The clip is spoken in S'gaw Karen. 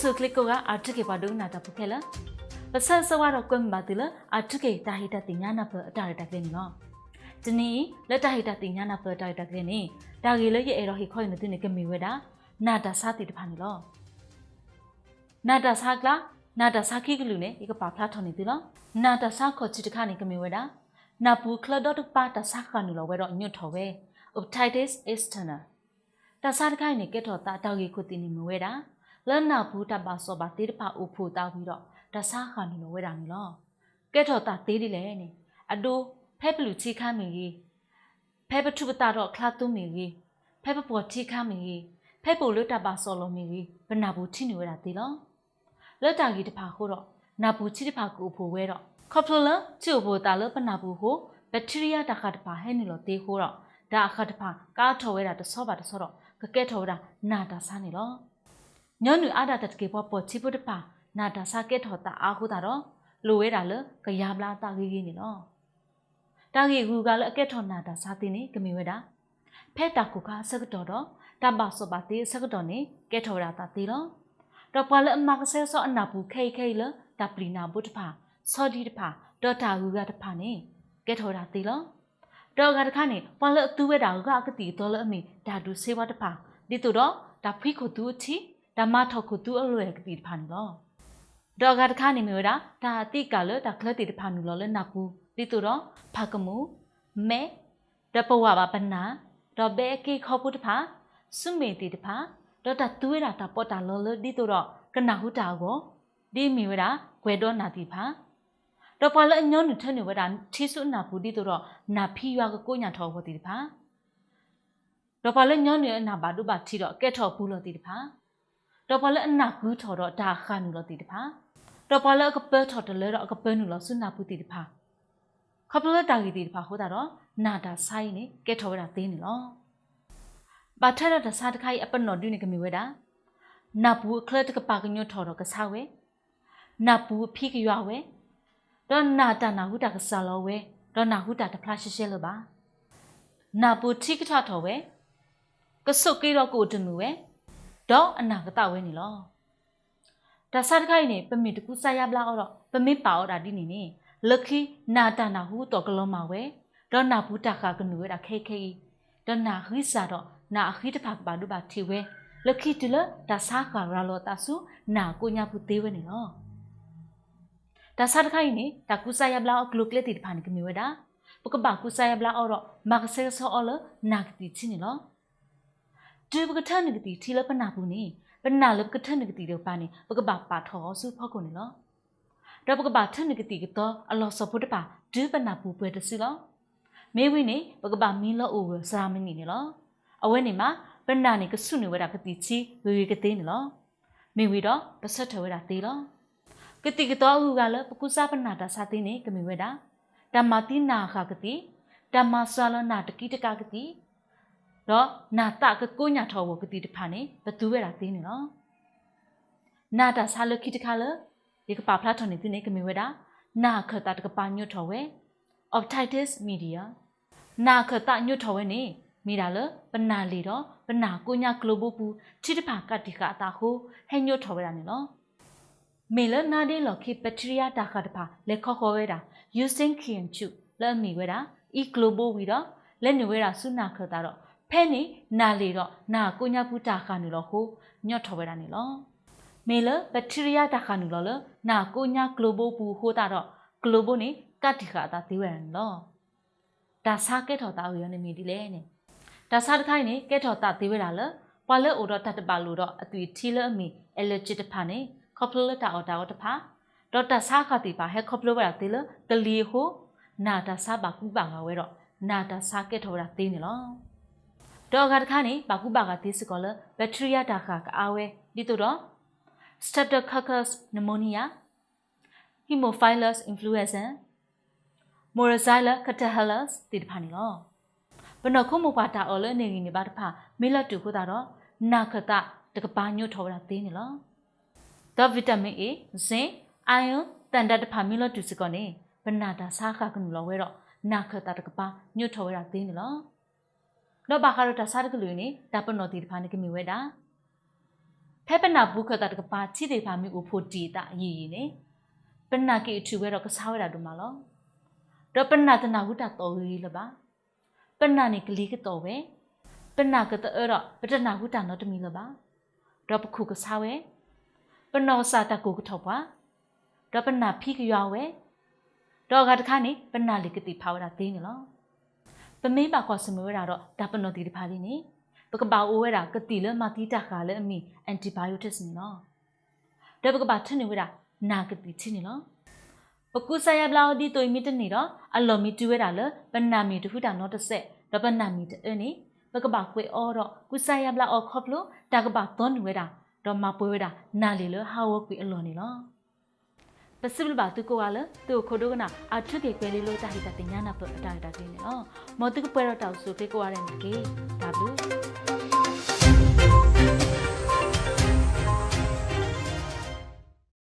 ဆူၣ်ချ့ကိးဂၤ အၣ်ထူခ့ၣ်ပှၤဒိကနၣ်တၢ်ဖိခဲလၢာ်, ပဆၢဂ့ၤဆၢဝါဒီးကွဲမုာ်ဘၣ်သုလၢ အၣ်ထူခ့ၣ်တၢ်ဟ့ၣ်တၢ်သ့ၣ်ညါနၢ်ပၢၢ်အတၢ်ရဲၣ်တၢ်ကျဲၤန့ၣ်လီၤ. တနံၤအံၤ လၢတၢ်ဟ့ၣ်တၢ်သ့ၣ်ညါနၢ်ပၢၢ်အတၢ်ရဲၣ်တၢ်ကျဲၤန့ၣ် တၢ်ဂ့ၢ်လၢယအဲၣ်ဒိးဟ့ၣ်ခီဟ့ၣ်နီၤသုန့ၣ် ကမ့ၢ်ဝဲဒၣ် နၢ်တၢ်ဆါသ့ၣ်တဖၣ်န့ၣ်လီၤ. နၢ်တၢ်ဆါအကျါ, နၢ်တၢ်ဆါခံကလုာ်န့ၣ် ယကပာ်ဖျါထီၣ်န့ၢ်သုလီၤ. နၢ်တၢ်ဆါခီၣ်ထံးတခါန့ၣ် ကမ့ၢ်ဝဲဒၣ် နၢ်ပူၤအချၢဒီတကပၤတၢ်ဆါဃၣ်နုာ်လီၤဝဲဒီးညိးထီၣ်ဝဲ Otitis externa. တၢ်ဆါတခါအံၤန့ၣ် ကဲထီၣ်သးတၢ်ဂ့ၢ်ခိၣ်သ့ၣ်န့ၣ်မ့ၢ်ဝဲဒၣ် လၢနၢ်ပူၤတၢ်ဘၣ်စီၣ်ဘၣ်သ့တဖၣ်အိၣ်ဖှိၣ်သးဝံၤဒီး တၢ်ဆါဃၣ်နုာ်လီၤဝဲဒၣ်န့ၣ်လီၤ. ကဲထီၣ်သးသ့ဒ်လဲၣ်န့ၣ် အဒိ ဖဲပလုၢ်ထံခါမ့ၢ်ဂ့ၤ, ဖဲပထူးပသးဒီးအချါသိမ့ၢ်ဂ့ၤ, ဖဲပပှီၢ်ထံခါမ့ၢ်ဂ့ၤ, ဖဲပအိၣ်လၢတၢ်ဘၣ်စီၣ်လီၤမ့ၢ်ဂ့ၤ ပနၢ်ပူၤထံနုာ်ဝဲဒၣ်သ့လီၤ. လၢတၢ်ဂ့ၢ်တဖၣ်အဃိဒီး နၢ်ပူၤထံတဖၣ်ကအိၣ်ဖှိၣ်ဝဲဒီး ခီဖျိလၢထံအိၣ်ဖှိၣ်သးလၢပနၢ်ပူၤအဃိ bacteria တၢ်ဃၣ်တဖၣ်ဟဲနုာ်လီၤသ့အဃိဒီး တၢ်အဃၣ်တဖၣ်ကါထီၣ်ဝဲဒၣ်တဆီဘၣ်တဆီဒီး ကကဲထီၣ်ဝဲဒၣ်နၢ်တၢ်ဆါန့ၣ်လီၤ. ညီနုၢ်အါဒၣ်တၢ်တက့ၢ်ပှၤပှီၢ်ထံဖိတဖၣ် နၢ်တၢ်ဆါကဲထီၣ်သးအါအဃိသတးဒီး လိၣ်ဝဲဒၣ်လၢကယါဘျါအသးဂ့ၤဂ့ၤန့ၣ်လီၤ. တၢ်ဂ့ၢ်အဂုၤအဂၤလၢအကဲထီၣ်နၢ်တၢ်ဆါသ့န့ၣ် ကမ့ၢ်ဝဲဒၣ် ဖဲတၢ်ကိၢ်ခါအဆၢကတီၢ်ဒီး တၢ်ဘၣ်စီၣ်ဘၣ်သ့အဆၢကတီၢ်န့ၣ် ကဲထီၣ်ဝဲဒၣ်သးသ့လီၤ. ဒီးပှၤလၢအမၤကဆှဲကဆှီအနၢ်ပူၤခဲအံၤခဲအံၤလၢ တၢ်ပျံၤနၢ်ဘိတဖၣ်, ဆီဒံတဖၣ်, ဒီးတၢ်အဂုၤအဂၤတဖၣ်န့ၣ် ကဲထီၣ်ဝဲဒၣ်သ့လီၤ. ဒီးအဂၤတခါန့ၣ် ပှၤလၢအသူဝဲဒၣ်ဂာ်အကသံၣ်အသီလၢအမ့ၢ်တၢ်ဒူၣ်ဆ့ဝါတဖၣ် ဒ်သိးဒီး တၢ်ဖှံခိၣ်သူအထံ, တၢ်မၤထီၣ်ခိၣ်သူအလွဲၢ်အကသံၣ်တဖၣ်န့ၣ်လီၤ. ဒီးအဂၤတခါန့ၣ်မ့ၢ်ဝဲဒၣ် တၢ်သံးကၣ်လၢတၢ်ချၢသ့ၣ်တဖၣ်နုာ်လီၤလၢနၢ်ပူၤ ဒ်သိးဒီး ဖးကမူၣ်, မဲး, ဒီးပဝၢ်ဘၣ်ပနၢ်, ဒီးဘဲအက့ခီဖိတဖၣ်, ဆူမဲာ်သ့ၣ်တဖၣ်, ဒီးတၢ်သူဝဲဒၣ်တၢ်ပီးတၢ်လီလၢဒ်သိးဒီး ကနၢ်ဟူတၢ်အဂီၢ်, ဒ်အမ့ၢ်ဝဲဒၣ် ကွဲၤဒီနၢ်သ့ၣ်တဖၣ် ဒီးပှၤလၢအညီနုၢ်ထၢနုာ်ဝဲဒၣ်ထံဆူအနၢ်ပူၤဒ်သိးဒီး နၢ်ဖံယွၤကကိညၣ်ထီၣ်အဂီၢ်သ့ၣ်တဖၣ်, ဒီးပှၤလၢညီနုၢ်အနၢ်ဘၣ်ဒိဘၣ်ထံးဒီးကဲထီၣ်အပူၤလီၢ်သ့ၣ်တဖၣ်, ဒီးပှၤလၢအနၢ်ကုထီၣ်ဒီးတၢ်ဃၣ်နုာ်လီၤသ့ၣ်တဖၣ်, ဒီးပှၤလၢအကပၢၤထီၣ်တလၢဒီးအကပၢၤနုာ်လီၤဆူနၢ်ပူၤသ့ၣ်တဖၣ်, ခီဖျိလၢတၢ်ဂ့ၢ်သ့ၣ်တဖၣ်အဃိသတးဒီး နၢ်တၢ်ဆါအံၤန့ၣ် ကဲထီၣ်ဝဲဒၣ်သ့န့ၣ်လီၤ. ဘၣ်ထွဲဒီးတၢ်ဆါတခါအံၤအပနီၣ်ဒုန့ၣ်ကမ့ၢ်ဝဲဒၣ် နၢ်ပူၤအချၢတကပၤကညိးထီၣ်ဒီးကဆါဝဲ, နၢ်ပူၤအဖံကယွၤဝဲ, ဒီးနၢ်တၢ်နၢ်ဟူတၢ်ကစၢ်လီၤဝဲ, ဒီးနၢ်ဟူတၢ်တဖျါရှဲရှဲလၢၤဘၣ်. နၢ်ပူၤထံကထးထီၣ်ဝဲ, ကဆိးက့ဒီးကအိၣ်တမုာ်ဝဲ, ဒီးအနၢ်ကသးဝဲန့ၣ်လီၤ. တၢ်ဆါတခါအံၤန့ၣ် ပမ့ၢ်တကူစါယါဘျါအီၤဒီး ပမ့ၢ်ပာ်အီၤဒၣ်ဒ်န့ၣ်န့ၣ် လၢခံနၢ်တၢ်နၢ်ဟူအသီၣ်ကလီၤမၢ်ဝဲ, ဒီးနၢ်ပူၤတၢ်ဃၣ်ကနုာ်ဝဲဒၣ်ခဲအံၤခဲအံၤ, ဒီးနၢ်အဃံစၢ်ဒီးနၢ်အဃံတဖၣ်ကဘၣ်ဒိဘၣ်ထံးဝဲ, လၢခံတုၤလၢတၢ်ဆါဃၣ်ရၤလီၤအသးဆူနၢ်အကိးညါပူၤသ့ဝဲန့ၣ်လီၤ. တၢ်ဆါတခါအံၤန့ၣ် တၢ်ကူစါယါဘျါအီၤကျိၤကျဲသ့ၣ်တဖၣ်န့ၣ် ကမ့ၢ်ဝဲဒၣ် ပကဘၣ်ကူစါယါဘျါအီၤဒီး မၤကဆှဲကဆှီအီၤလၢနၢ်ကသံၣ်ထံန့ၣ်လီၤ. တုၤပကထၢနုာ်ကသံၣ်ထံလၢပနၢ်ပူၤန့ၣ် ပနၢ်လၢပကထၢနုာ်ကသံၣ်တကပၤန့ၣ် ပကဘၣ်ပာ်ထီၣ်အီၤဆူဖီခိၣ်န့ၣ်လီၤ. ဒီးပကဘၣ်ထၢနုာ်ကသံၣ်ကသီအလီၢ်စီၤဖိတဖၣ် တုၤပနၢ်ပူၤပှဲၤတစုလီၤ. မ့ၢ်ဝံၤန့ၣ် ပကဘၣ်မံလီၤအိၣ်ဂၢၢ်စှၤမံးနံးန့ၣ်လီၤ. အဝဲန့ၣ်မး ပနၢ်န့ၣ်ကဆူၣ်နုာ်ဝဲဒၣ်ကသံၣ်ထံဂ့ၤဂ့ၤကသ့န့ၣ်လီၤ. မ့ၢ်ဝံၤဒီးပဆၢထၢၣ်ဝဲဒၣ်သ့လီၤ. ကသံၣ်ကသီအဂုၤအဂၤလၢပကူစါပနၢ်တၢ်ဆါသ့န့ၣ် ကမ့ၢ်ဝဲဒၣ် တၢ်မၤသံနၢ်အဃၣ်ကသံၣ်, တၢ်မၤစှၤလီၤနၢ်တကံတကးကသံၣ်, ဒီးနၢ်သးကကိညၣ်ထီၣ်အဂီၢ်ကသံၣ်တဖၣ်န့ၣ် ပသူဝဲဒၣ်သ့န့ၣ်လီၤ. နၢ်တၢ်ဆါလၢခံတခါလၢ ယကပာ်ဖျါထီၣ်န့ၢ်သုန့ၣ် ကမ့ၢ်ဝဲဒၣ် နၢ်အခၢၣ်သးတကပၤညိးထီၣ်ဝဲ, Otitis media. နၢ်အခၢၣ်သးညိးထီၣ်ဝဲန့ၣ် မ့ၢ်ဒၣ်လၢပနၢ်လ့ၣ်ဒီးပနၢ်ကိညါကျိၤဘိပူၤ ထံတဖၣ်ကးတံာ်ဃာ်အသးအဃိ ဟဲညိးထီၣ်ဝဲဒၣ်န့ၣ်လီၤ. မ့ၢ်လၢနါဒ့လီၢ်ခံ bacteria တၢ်ဃၣ်တဖၣ် လဲၤခီဃီၤဝဲဒၣ် Yersinia လၢအမ့ၢ်ဝဲဒၣ် အံကျိၤဘိဝံၤဒီး လဲၤနုာ်ဝဲဒၣ်ဆူနၢ်ခၢၣ်သးဒီး ဖဲန့ၣ်နၢ်လ့ၣ်ဒီးနၢ်ကိညါပူၤတၢ်ဃၣ်နုာ်လီၤအဃိ ညိးထီၣ်ဝဲဒၣ်န့ၣ်လီၤ. မ့ၢ်လၢ bacteria တၢ်ဃၣ်နုာ်လီၤလၢနၢ်ကိညါကျိၤဘိပူၤအဃိသတးဒီး ကျိၤဘိန့ၣ် ကးတံာ်ဃာ်အသးသ့ဝဲဒၣ်န့ၣ်လီၤ. တၢ်ဆါကဲထီၣ်သးအဂ့ၢ်အီၤန့ၣ်မ့ၢ်ဒ်လဲၣ်န့ၣ်, တၢ်ဆါတခါအံၤန့ၣ် ကဲထီၣ်သးသ့ဝဲဒၣ်လၢ ပှၤလၢအိၣ်ဒီးတၢ်တဘၣ်လိာ်ဒီးအသွံၣ်အထံလၢအမ့ၢ် allergy တဖၣ်န့ၣ် ခီဖျိလၢတၢ်အီၣ်တၢ်အီတဖၣ်, ဒီးတၢ်ဆါအဃၣ်သ့ၣ်တဖၣ် ဟဲခီဖျိဝဲဒၣ်သ့လၢကလံၤအဃိ, နၢ်တၢ်ဆါဘၣ်ကူဘၣ်ဂာ်ဝဲဒီး နၢ်တၢ်ဆါကဲထီၣ်ဝဲဒၣ်သ့န့ၣ်လီၤ. ဒီးအဂၤတခါန့ၣ် ဘၣ်ကူဘၣ်ဂာ်သ့စ့ၢ်ကီးလၢ bacteria တၢ်ဃၣ်ကအါဝဲ ဒ်သိးဒီး Streptococcus pneumoniae, Haemophilus influenzae, Moraxella catarrhalis သ့ၣ်တဖၣ်န့ၣ်လီၤ. ပနီၢ်ခိမိၢ်ပှၢ်တၢ်အီၣ်လၢအန့ၢ်ဂံၢ်န့ၢ်ဘါတဖၣ် မ့ၢ်လီၤတူာ်အဃိသတးဒီး နၢ်ခၢၣ်သးတကပၤညိးထီၣ်ဝဲဒၣ်သ့န့ၣ်လီၤ. ဒီး vitamin A, zinc, iron, သၣ်ဒါတဖၣ်မ့ၢ်လီၤတူာ်စ့ၢ်ကီးန့ၣ် ပနၢ်တၢ်ဆါဃၣ်ကနုာ်လီၤဝဲဒီး နၢ်ခၢၣ်သးတကပၤညိးထီၣ်ဝဲဒၣ်သ့န့ၣ်လီၤ. ဒီးဘၣ်ဃးဒီးတၢ်ဆါတကလုာ်အံၤန့ၣ် တၢ်ပနီၣ်သ့ၣ်တဖၣ်န့ၣ်ကမ့ၢ်ဝဲဒၣ် ဖဲပနၢ်ပူၤခၢၣ်သးတကပၤ ထံသ့ၣ်တဖၣ်မ့ၢ်အိၣ်ဖှိၣ်တံာ်အသးယံာ်ယံာ်န့ၣ်, ပနၢ်က့ၤအထုးဝဲဒီးကဆါဝဲဒၣ်ဒိၣ်မးလီၤ. ဒီးပနၢ်တနၢ်ဟူတၢ်သီၣ်ဂ့ၤဂ့ၤလၢၤဘၣ်. ပနၢ်န့ၣ်ကလံၤကသီၣ်ဝဲ, ပနၢ်ကသအၢဒီးပတနၢ်ဟူတၢ်နီတမံၤလၢၤဘၣ်. ဒီးပခိၣ်ကဆါဝဲ, ပနီၢ်ကစၢ်တၢ်ကိၢ်ကထီၣ်ပှၤ, ဒီးပနၢ်ဖံးကယွၤဝဲ, ဒီးအဂၤတခါန့ၣ် ပနၢ်လ့ၣ်ကသ့ၣ်ဖးဝဲဒၣ်သ့န့ၣ်လီၤ. ပမ့ၢ်ဘၣ်ကွၢ်ဆၢၣ်မဲာ်ဝဲဒၣ်ဒီးတၢ်ပနီၣ်သ့ၣ်တဖၣ်လံန့ၣ်, ပကဘၣ်အိၣ်ဝဲဒၣ်ကသံၣ်လၢမၤသံတၢ်ဃၢ်လၢအမ့ၢ် antibiotics န့ၣ်လီၤ. ဒီးပကဘၣ်ထၢနုာ်ဝဲဒၣ် နၢ်ကသံၣ်ထံန့ၣ်လီၤ. ပကူစါယါဘျါအီၤဒ်သိးအံၤမ့ၢ်တန့ၢ်ဒီး အလီၢ်မ့ၢ်တုၤဝဲဒၣ်လၢ ပနၢ်မ့ၢ်တဟူတၢ်နီတစဲး ဒီးပနၢ်မ့ၢ်တအၢန့ၣ်, ပကဘၣ်ကွဲးအီၤဒီးကူစါယါဘျါအီၤခီဖျိ တၢ်ကဘၣ်သီနုာ်ဝဲဒၣ် ဒီးမၤပှဲၤဝဲဒၣ်နၢ်လ့ၣ်လၢဟးဂီၤကွံာ်အလီၢ်န့ၣ်လီၤ. ပစံးဘျုးဘၣ်သုကိးဂၤလၢ သုအိၣ်ခိးဒိကနၣ် အထူးက့ၤကွဲၤလ့လိတၢ်ဟ့ၣ်တၢ်သ့ၣ်ညါနၢ်ပၢၢ်အတၢ်ရဲၣ်တၢ်ကျဲၤန့ၣ်လီၤ. မ်သုကပှဲၤဒီးတၢ်အိၣ်ဆူၣ်အိၣ်ချ့ကိးဂၤဒဲးန့ၣ်တက့ၢ်. တၢ်ဘျုး